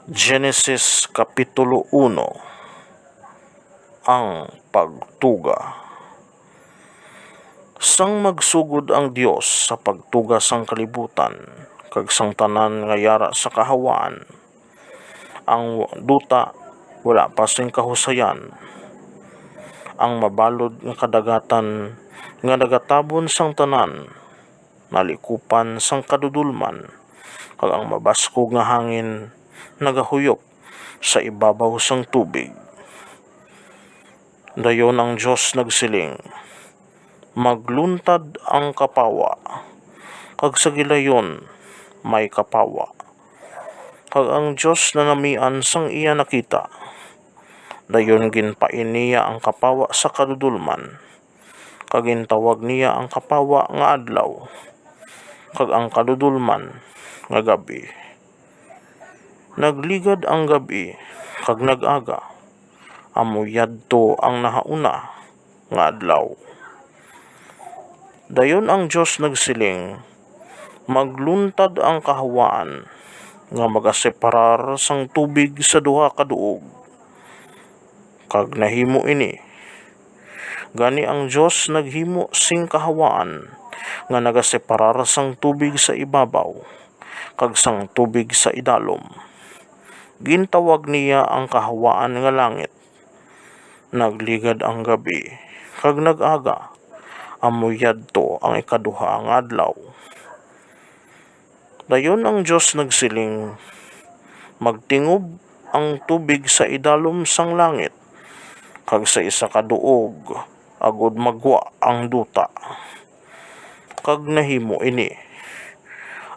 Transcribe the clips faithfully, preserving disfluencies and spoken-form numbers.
Genesis Kapitulo uno. Ang pagtuga. Sang magsugod ang Dios sa pagtuga sang kalibutan kag sang tanan nga yara sa kahawaan, ang duta wala pa sing kahusayan. Ang mabalod nga kadagatan nga nagatabon sang tanan nalikupan sang kadudolman, kag ang mabaskog nga hangin nagahuyop sa ibabaw sang tubig. Dayon ang Dios nagsiling, "Magluntad ang kapawa, kag sa gilayon may kapawa." Kag ang Dios nanamian sang iya nakita. Dayon ginpain niya ang kapawa sa kadudolman, kag gintawag niya ang kapawa nga adlaw, kag ang kadudolman nga gab-i. Nagligad ang gab-i kag nag-aga, amo yadto ang nahauna nga adlaw. Dayon ang Dios nagsiling, "Magluntad ang kahawaan nga magaseparar sang tubig sa duha ka duog." Kag nahimo ini. Gani ang Dios naghimo sing kahawaan nga nagaseparar sang tubig sa ibabaw kag sang tubig sa idalom. Gintawag niya ang kahawaan nga langit. Nagligad ang gab-i kag nag-aga, amo yadto ang ikaduha nga adlaw. Dayon ang Dios nagsiling, "Magtingob ang tubig sa idalom sang langit kag sa isa ka duog, agod magwa ang duta." Kag nahimo ini.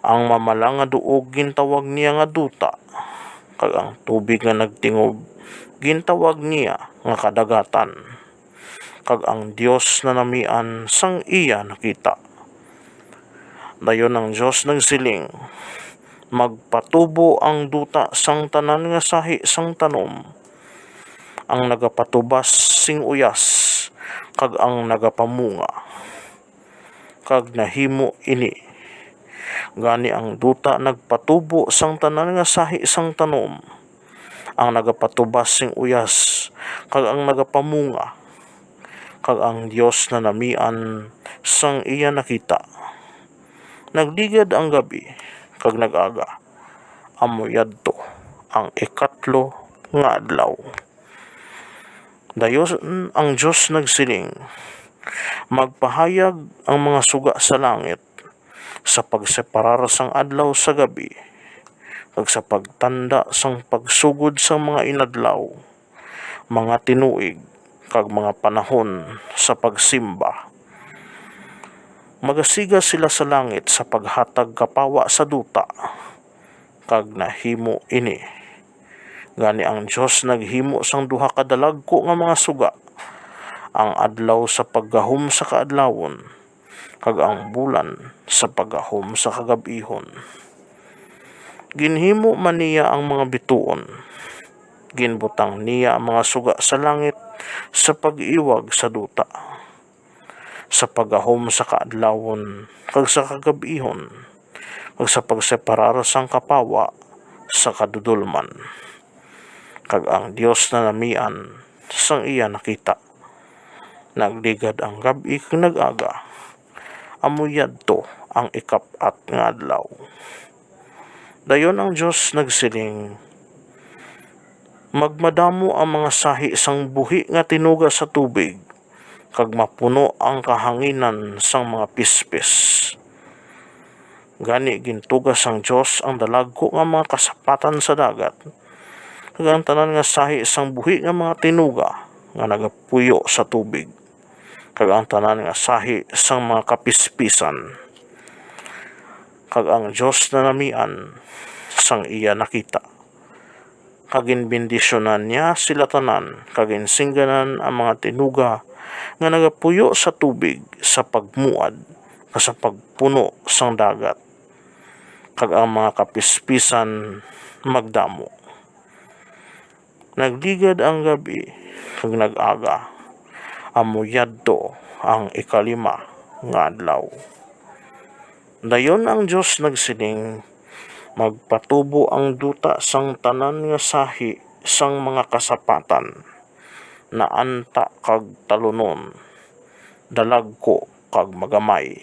Ang mamala nga duog gintawag niya nga duta, kag ang tubig nga nagtingob gintawag niya nga kadagatan. Kag ang Dios nanamian sang iya nakita. Dayon ang Dios nagsiling, "Magpatubo ang duta sang tanan nga sahi sang tanom, ang nagapatubas sing uyas, kag ang nagapamunga." Kag nahimo ini. Gani ang duta nagpatubo sang tanan nga sahi sang tanom, ang nagapatubas sing uyas, kag ang nagapamunga, kag ang Dios nanamian sang iya nakita. Nagligad ang gab-i kag nag-aga, amo yadto ang ikatlo nga adlaw. Dayon ang Dios nagsiling, "Magpahayag ang mga suga sa langit sa pagseparar sang adlaw sa gab-i, kag sa pagtanda sang pagsugod sang mga inadlaw, mga tinuig, kag mga panahon sa pagsimba." Magasiga sila sa langit sa paghatag kapawa sa duta, kag nahimo ini. Gani ang Dios naghimo sang duha ka dalagku nga mga suga, ang adlaw sa paggahom sa kaadlawon, kag ang bulan sa paggahom sa kagab-ihon. Ginhimo man niya ang mga bituon. Ginbutang niya ang mga suga sa langit sa pag-iwag sa duta, sa paggahom sa kaadlawon kag sa kagab-ihon, kag sa pagseparar sang kapawa sa kadudolman. Kag ang Dios nanamian sang iya nakita. Nagligad ang gab-i kag nag-aga. Amo yadto ang ikap-at nga adlaw. Dayon ang Dios nagsiling, "Magmadamo ang mga sahi sang buhi nga tinuga sa tubig, kag mapuno ang kahanginan sang mga pispis." Gani gintuga sang Dios ang dalagku nga mga kasapatan sa dagat, kag ang tanan nga sahi sang buhi nga mga tinuga nga nagapuyo sa tubig, kag ang tanan nga sahi sang mga kapispisan. Kag ang Dios nanamian sang iya nakita, kag ginbendisyonan niya sila tanan, kag ginsingganan ang mga tinuga nga nagapuyo sa tubig sa pagmuad kag sa pagpuno sang dagat, kag ang mga kapispisan magdamo. Nagligad ang gab-i kag nag-aga, amo yadto ang ikalima nga adlaw. Dayon ang Dios nagsiling, Magpatubo ang duta sang tanan nga sahi sang mga kasapatan, naanta kag talunon, dalagku kag magamay.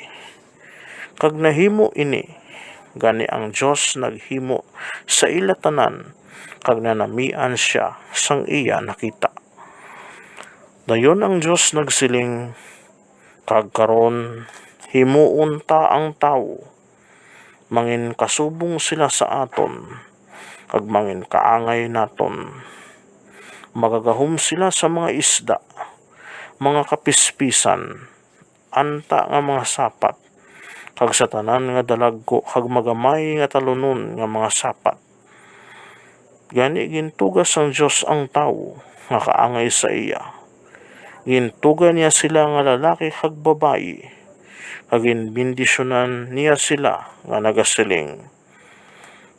Kag nahimo ini, gani ang Dios naghimo sa ila tanan, kag nanamian sia sang iya nakita. Dayon ang Dios nagsiling, "Kag karon, himuon ta ang tawo, manginkasubong sila sa aton, kag manginkaangay naton. Magagahom sila sa mga isda, mga kapispisan, anta nga mga sapat, kag sa tanan nga dalagku kag magamay nga talunon nga mga sapat." Gani gintuga sang Dios ang tawo nga kaangay sa iya. Gintuga niya sila nga lalaki kag babayi, kag ginbendisyonan niya sila nga nagasiling,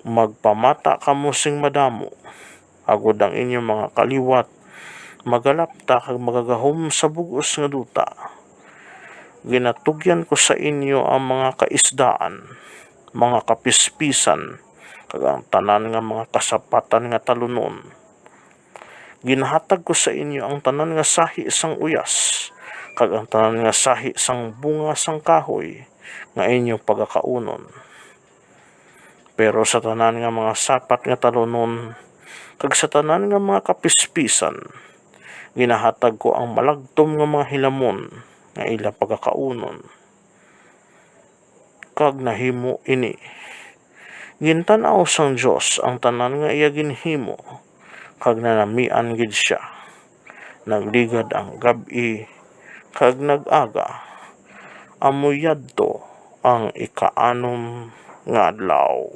"Magpamata kamo sing madamo, agod ang inyo mga kaliwat magalapta kag magagahom sa bug-os nga duta. Ginatugyan ko sa inyo ang mga kaisdaan, mga kapispisan, kag ang tanan nga mga kasapatan nga talunon. Ginahatag ko sa inyo ang tanan nga sahi sang uyas, kag ang tanan nga sahi sang bunga sang kahoy nga inyo pagakaunon. Pero sa tanan nga mga sapat nga talunon, kag sa tanan nga mga kapispisan, ginahatag ko ang malagtom nga mga hilamon nga ila pagakaunon." Kag nahimo ini. Gintan-aw sang Dios ang tanan nga iya ginhimo, kag nanamian gid sia. Nagligad ang gab-i, kag nag-aga, amo yadto ang ikaanom nga adlaw.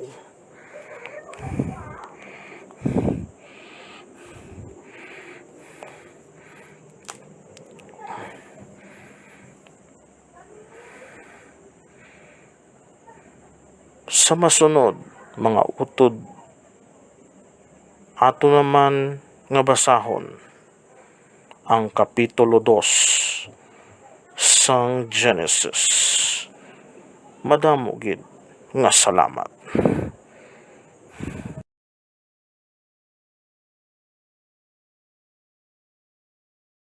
Sa masunod, mga utod, ato naman nga basahon ang Kapitulo dos sang Genesis. Madamo gid nga salamat.